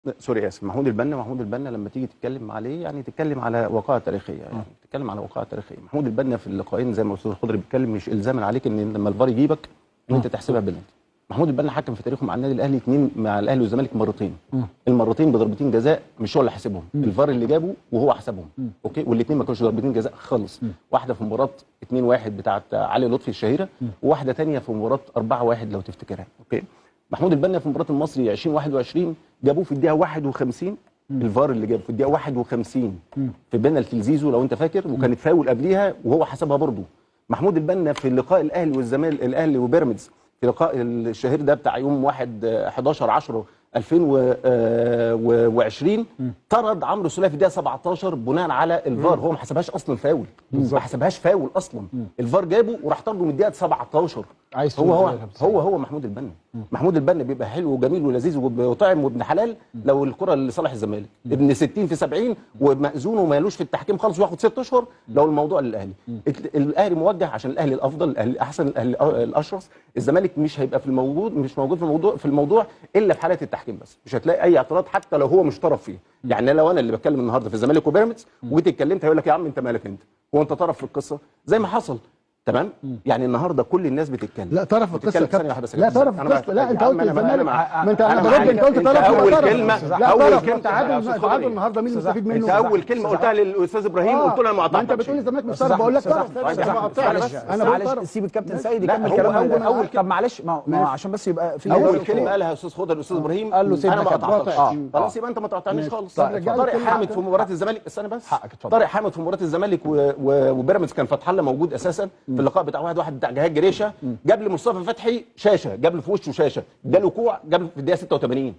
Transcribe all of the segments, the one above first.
sorry اسف، محمود البنا. محمود البنا لما تيجي تتكلم عليه يعني تتكلم على وقائع تاريخية، يعني تتكلم على وقائع تاريخية. محمود البنا في اللقاءين زي ما الاستاذ الخضري بيتكلم، مش الزاما عليك ان لما الفار يجيبك ان انت تحسبها بلنتي. محمود البنا حكم في تاريخه مع النادي الاهلي اثنين، مع الاهلي والزمالك مرتين، المرتين بضربتين جزاء مش هو اللي حاسبهم، الفار اللي جابه وهو حسبهم. okay، والاثنين ما كانوش ضربتين جزاء خالص. واحدة في مباراة 2-1 بتاعه علي لطفي الشهيرة، وواحدة ثانية في مباراة 4-1 لو تفتكرها. okay، محمود البنا في مباراة المصري 2021 جابوه في الدقيقة 51، الفار اللي جابه في الدقيقة 51 في بنالتي لزيزو لو انت فاكر، وكانت فاول قبليها وهو حسبها برضه. محمود البنا في لقاء الاهلي والزمالك، الاهلي وبيراميدز، في لقاء الشهير ده بتاع يوم 1/11/10/2020 طرد عمرو السوليه في الدقيقة 17 بناء على الفار. هو ما حسبهاش اصلا فاول، ما حسبهاش فاول اصلا، الفار جابه وراح طرده من الدقيقة 17. هو هو هو هو محمود البنا. محمود البنا بيبقى حلو وجميل ولذيذ وطعم وابن حلال لو الكره لصالح الزمالك، ابن 60 في 70 ومأذون ومالوش في التحكيم خالص وياخد 6 اشهر لو الموضوع للاهلي. الاهلي موجه عشان الاهلي الافضل، الاهلي الاحسن، الاهلي الاشرس. الزمالك مش هيبقى في الموجود، مش موجود في الموضوع، في الموضوع الا في حاله التحكيم بس، مش هتلاقي اي اعتراض حتى لو هو مش طرف فيه. يعني لو انا اللي بتكلم النهارده في الزمالك وبيراميدز وجيت اتكلمت هيقول لك يا عم انت مالك، انت هو انت طرف في القصة زي ما حصل. تمام؟ يعني النهارده كل الناس بتتكلم. لا طرف في القصة، لا طرف في القصة، لا انت قلت الزمالك، ما انت انا برد، انت قلت طرف. اول كلمة، لا اول كلمة تعادل النهارده مين اللي مستفيد منه؟ انت اول كلمة قلتها للاستاذ ابراهيم قلت له انا ما قطعتش. انت بتقول الزمالك مش طرف، بقول لك طرف. معلش انا سيب الكابتن سيد يكمل كلامه. اول طب معلش، ما عشان بس يبقى في اول كلمة قالها استاذ خضر الاستاذ ابراهيم قال له انا ما قطعتش. خلاص يبقى انت ما تقاطعنيش خالص. طارق حامد في مباراة الزمالك، استنى بس، طارق حامد في مباراة الزمالك وبيراميدز كان فتح الله موجود اساسا في اللقاء بتاع 1-1 بتاع جهاد جريشه، جاب لمصطفى فتحي شاشة، جاب له في وشه شاشة، اداله كوع، جاب له في الدقيقة 86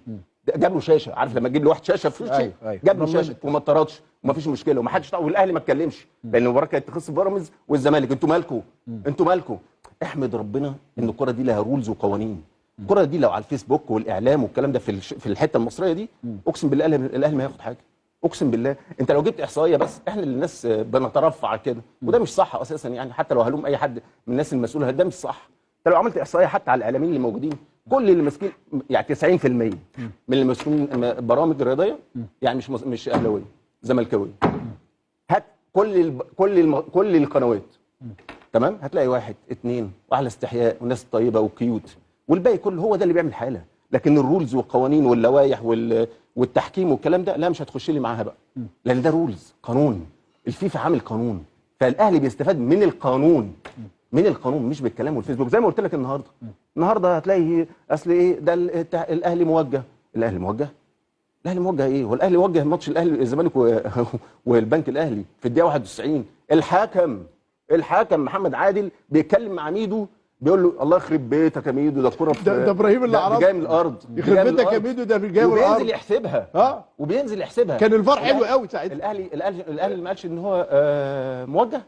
جاب له شاشة. عارف لما تجيب له واحد شاشة في وشه؟ أيوة. جاب له شاشة وما اتطردش وما فيش مشكلة وما حدش، والاهلي ما اتكلمش لان المباراة كانت تخص بيراميدز والزمالك. انتوا مالكوا؟ انتوا مالكوا؟ احمد ربنا ان الكره دي لها rules وقوانين. الكره دي لو على الفيسبوك والاعلام والكلام ده في الحتة المصرية دي، اقسم بالله الاهلي ما هياخد حاجة، اقسم بالله. انت لو جبت احصائية بس، احنا اللي الناس بنترفع كده وده مش صح اساسا، يعني حتى لو هلوم اي حد من الناس المسؤولة ده مش صح. انت لو عملت احصائية حتى على الاعلاميين اللي موجودين، كل اللي ماسكين يعني 90% من اللي ماسكين برامج رياضية يعني مش اهلاويه، زملكاويه. هات كل القنوات، تمام، هتلاقي 1 2 وعلى استحياء والناس الطيبة وال cute، والباقي كله هو ده اللي بيعمل حاله. لكن ال rules والقوانين واللوائح والتحكيم والكلام ده لا، مش هتخش لي معاها بقى، لان ده rules، قانون. الفيفا عامل قانون، فالاهلي بيستفاد من القانون، من القانون مش بالكلام والفيسبوك. زي ما قلت لك النهارده، النهارده هتلاقي اصل ايه ده، الاهلي موجه. الاهلي موجه؟ الاهلي موجه ايه؟ هو الاهلي وجه ماتش الاهلي الزمالك والبنك الاهلي في الدقيقة 91، الحاكم محمد عادل بيتكلم مع ميدو بيقول له الله يخرب بيتك يا ميدو، ده الكورة ده ابراهيم اللي عرفه جاي من الارض، يخرب بيتك يا ميدو ده جاي من الارض، وبينزل يحسبها. وبينزل يحسبها. كان الفار حلو قوي ساعتها. الاهلي ما قالش ان هو موجه.